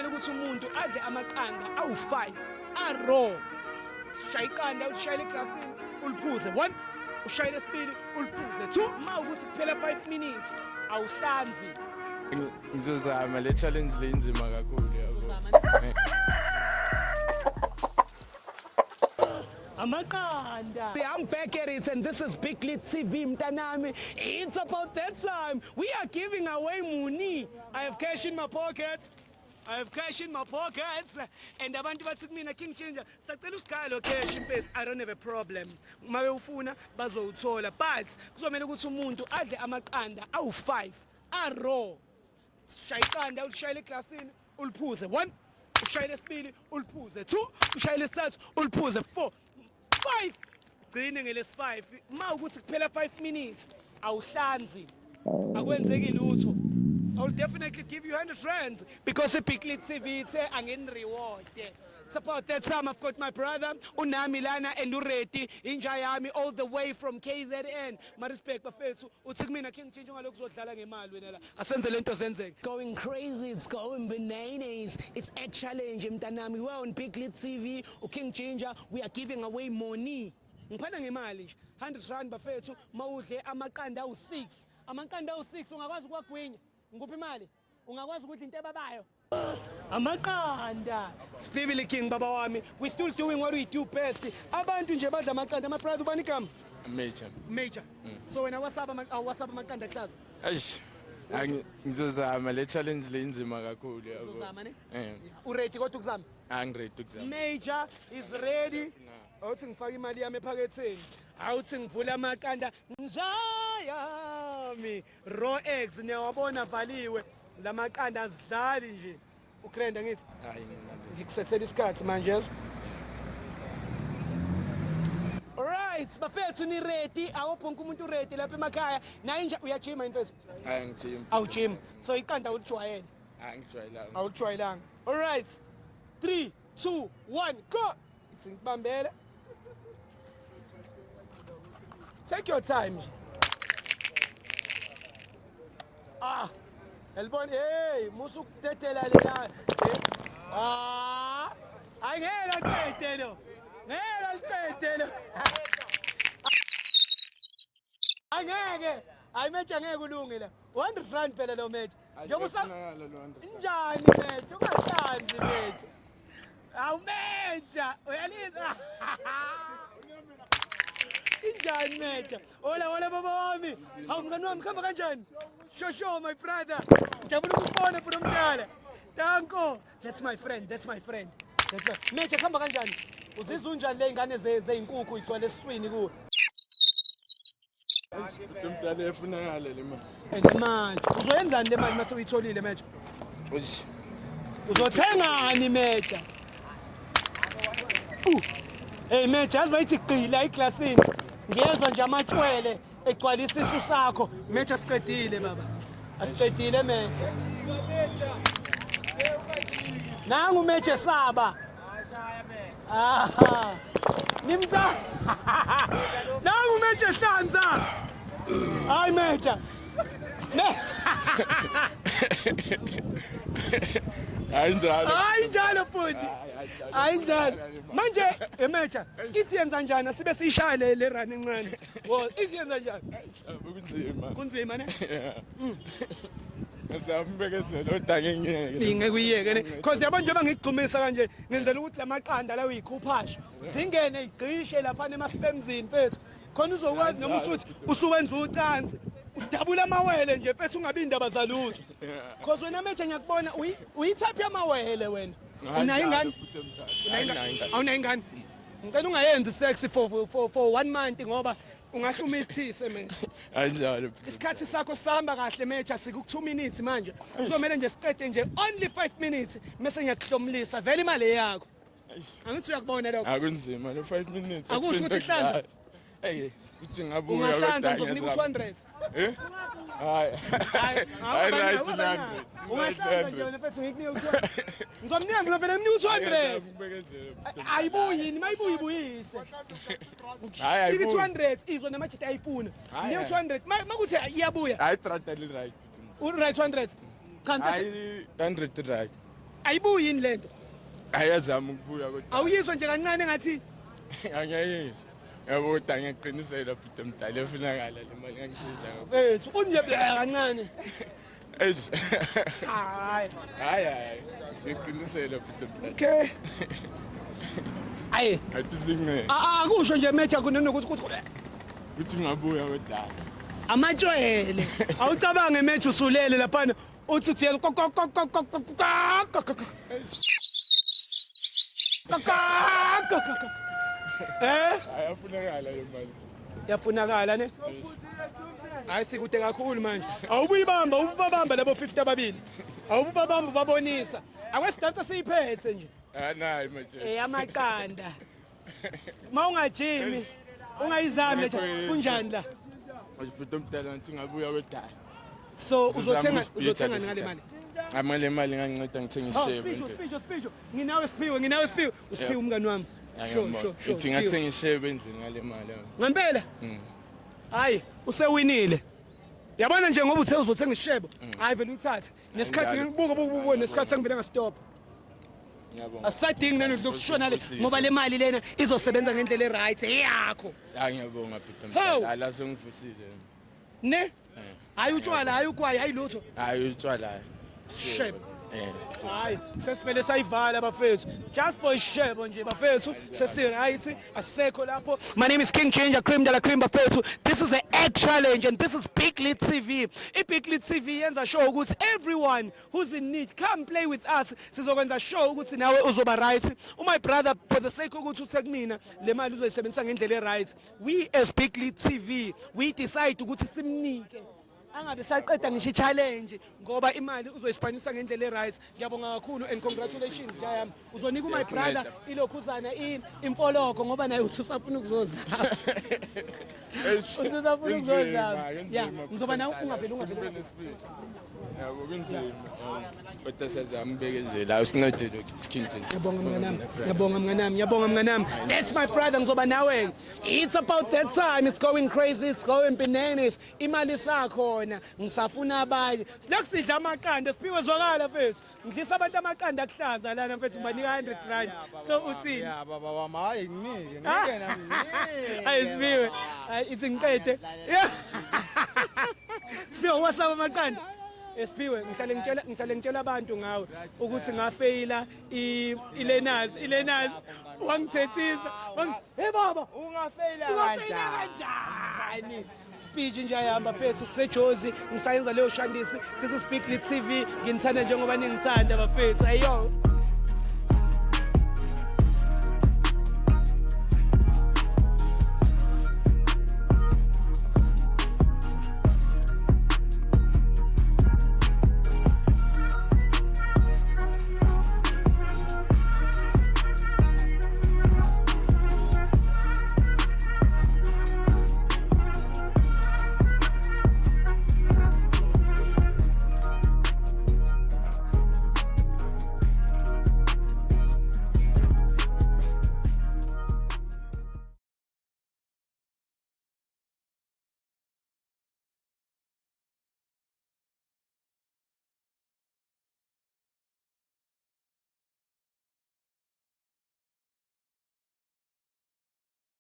Kuzomela ukuthi umuntu adle amaqanda awu-5 a-raw. Shaya iqanda, ulishayele eglasini, uliphuze. 1, ushayele esibili, uliphuze. 2, ma ukuthi kuphela 5 minutes awuhlanzi. Ngizozama le challenge le inzima kakhulu yabo. Amaqanda. I'm back at it and this is Big Lit TV mntanami. It's about that time. We are giving away money. I have cash in my pocket. I have cash in my pockets. And abantu bathi kumina, "King Ginger, sacela usigaya lo cash mfethu." I don't have a problem. Uma bewufuna bazowuthola, but kuzomela ukuthi umuntu adle amaqanda awu-5 a-raw. Shaya iqanda, ulishayele eglasini, uliphuze. 1, ushayele esibili, uliphuze. 2, ushayele esithathu, uliphuze. 4, 5, gcine ngelesi 5. Uma ukuthi kuphela 5 minutes awuhlanzi, akwenzeki lutho. I will definitely give you 100 rands because iBig TV ithe angini-reward. It's about that time. I've got my brother unami lana and uready, inja yami, all the way from KZN. My respect, bafethu. Uthi kumina, "King Ginger, ungalokhu uzodlala ngemali wena la, asenze lento zenzeke." Going crazy, it's going bananas. It's egg challenge mntanami. We are on Big Lit TV, uKing Ginger. We are giving away money. Ngiphana ngemali nje, 100 rand bafethu, mawudle amaqanda awu-6. Amaqanda awu-6 ungakwazi ukuwagwinya? Ngikuphi imali? Ungakwazi ukudla into ebabayo? Amaqanda. Sibibili King, baba wami. We still doing what we do best. Abantu nje badla amaqanda. My brother, ubani igama? Major. Major. So wena wasaba awasaba amaqanda hlaza? Eish. Ngizozama le challenge le inzima kakhulu yabo. Uzozama ne? Eh. Uready kodwa ukuzama? Angiready ukuzama. Major is ready. Awuthi ngifake imali yami ephaketheni. Awuthi ngivule amaqanda njayami. Raw eggs, niyawabona, valiwe. Lamaqanda azidlali nje. Ukrenda ngithi Hayi, nginalo. Ngikusethela isikhathi manje yezo. Alright, bafethu, ni ready? Awupho wonke umuntu ready lapha emakhaya. Naye nje uyajima mfethu? Hayi, ngijim. Awujim. So iqanda ulijwayele? Angijwayelanga. Awujwayelanga. Alright. 3 2 1 go. Ithi ngikubambele. Take your time nje. Ah. Elibona, hey, musu ukudedela lena. Ah. Ayingeke aqede lo. Ngeke aliqede lo. Angeke. Hayi Major, ngeke ulunge la. 100 rand phela lo Major. Njengoba usa Ayifunakala lo 100. Njani Major? Ungahlanzi Major. Awu Major, uyaliza. Injani Major? Hola hola baba wami. Hawu mngani wami, khamba kanjani? Shosho my brother. Ngijabula ukukubona bhuti omdala. Danko. That's my friend, that's my friend. That's my. Major, khamba kanjani? Uzizwa unjani le ingane zeyinkukhu igcwele esiswini kuwe? Umdala, efunakala le mali. And manje uzoyenzani le mali mase uyitholile Major? Eish. Uzothengani Major? Hey Major, yazi bayithi gqila eglasini. Ngiyezwa nje amatshwele egcwalisa isisu sakho. Major, siqedile baba. Asiqedile Major. Nangu Major saba. Aha. Nimta. Nangu Major hlanza. Hayi Major. Ne. Hayi njalo. Hayi njalo bhuti. Hayi njalo. Manje eMajor, ithi yenza njani asibe siyishaya le run encane. Wo, ithi yenza njani? Kunzima. Kunzima ne? Ngizama ubekezela kodwa ngeke. Ngeke uyiyeke ne? Cause yabo njengoba ngigxumisa kanje, ngenzela ukuthi lamaqanda la uyikhuphasha zingene igqishe lapha emaspemzini mfethu. Khona uzokwazi noma usuthi usuwenza ucansi udabula amawele nje mfethu, ungabi indaba zalutho. Cause wena Major, ngiyakubona uyithaphi yamawele wena. Unayo ingane? Awunayo ingane? Ngicela ungayenzi sex for one month ngoba ungahluma isithise mina. Hayi njalo. Isikhathi sakho sihamba kahle Major, siku 2 minutes manje. Kuzomela nje siqede nje only 5 minutes mase ngiyakuhlomulisa vele imali yakho. Angithi uyakubona lokho? Akunzima lo 5 minutes. Akusho ukuthi hlanza. Hey, uthi ngabuya. Ungahlanza ngizokunika u200. Eh? Hayi. Hayi, right 100. Ungahlanza nje wena mfethu, ngikunike u200. Ngizomnika, ngizovele ngimnike u200. Ayibuyi yini? Mayibuyi ibuyise. Hayi, Nika ayibuyi. 200, izwa namajita ayifuna. Hayi, Nika hayi. 200. Makuthi iyabuya. Hayi, right right. U right 200. Cha mfethu. Hayi, 100 right. Ayibuyi yini lento? Ayazama ukubuya kodwa. Awuyizwa nje kancane ngathi Angiyizwa. Yabo kodwa ngiyaqinisela bhuti omdala efunakala le mali ngangisiza kakhulu. Mfethu unje kancane. Eish. Hayi. Hayi hayi. Ngiqinisela bhuti omdala. Okay. Ayi, Ngathi since akusho nje major kunokuthi kuthi ukuthi ngabuya kodwa. Amatshwele. Awucabange match usulele laphana uthi uthi yena kok kok kok kok kok kok kok kok kok kok. Eh? Ayafunakala le mali. Yafunakala ne? Hayi, sikude kakhulu manje. Awubuyibamba, ubabamba labo 50 ababili. Awubabamba ubabonisa. Akwesidansa siyiphethe nje. Anayi manje. Eyamaqanda. Mawungajimi ungayizami le kunjani la? Bhuti omdala ngathi ngabuya kodwa. So Sizama uzothenga ukusibhitha uzothenga lesi ngale sikhathi. mali. Ama le mali nganginceda ngithenga Oh, ishebo Siphiwo, nje. Siphiwo, Siphiwo. Nginawe Siphiwe, nginawe Siphiwe. Usiphiwe umngani wami. Sure, sure, sure. Ithi ngathenga ishebo endlini ngale mali. Yabo. Ngempela? Hayi, usewinile. Yabona nje ngoba uthe uzothenga ishebo. Hayi, vele uyithathe. Nesikhathi Njalo. ngibuka buka buka nesikhathi sengivele ngastop. Ngiyabonga. Asisadingi nanokushona le ngoba le mali lena izosebenza ngendlela e-right eyakho. Hayi, ngiyabonga bhuti Hawu. omdala. La sengivusile. Ne? Hayi utshwala, hayi ugwayi, hayi lutho. Hayi utshwala. Shebo. Eh. Hayi, sesivele sayivala bafethu. Just for ishebo nje bafethu, sesi right, asisekho lapho. My name is King Ginger Cream de la Cream bafethu. This is the egg challenge and this is Big Lit TV. I-Big Lit TV yenza sure ukuthi everyone who's in need come play with us. Sizokwenza sure ukuthi nawe uzoba right. My brother, for the sake ukuthi uthe kumina le mali uzoyisebenzisa ngendlela e-right. We as Big Lit TV, we decide ukuthi simnike angabe saqeda ngisho i-challenge ngoba imali uzoyispanisa ngendlela e-right. Ngiyabonga kakhulu and congratulations gayam. Uzonika my Yes, brother nceda. ilokhuzana imfoloko ngoba naye uthi usafuna ukuzozama. Eish, Uthi usafuna kunzima, ukuzozama. kunzima, Yeah, ngizoba nawe ungaveli ungaveli. Ube nesibindi. Yabo kunzima. Kodwa siyazama ubekezela. Usincedile King Ginger. Ngiyabonga mnganami. Ngiyabonga mnganami. Ngiyabonga mnganami. That's my brother, ngizoba nawe. It's about that time. It's going crazy. It's going bananas. Imali isakhona. Ngisafuna abanye. Silokhu sidla amaqanda siphiwe zwakala mfethu. Ngidlisa abantu amaqanda akuhlaza lana mfethu ngibanika 100 rand. So uthini? Ya baba wami, hayi nginike, ngike nami nginike. Hayi Siphiwe. Hayi, ithi ngiqede. Yeah. Siphiwe, wasaba amaqanda. Esiphiwe, ngihlale ngitshela abantu ngawe ukuthi ngafeyila i-learners i-learners wangithethisa. Hey baba, Ungafeyila ungafeyila kanjani? Kanjani? Speech nje ayahamba fethu sejozi ngisayenza leyo shandisi. This is Big Lit TV. Nginithanda njengoba ningithanda bafethu. Ayo.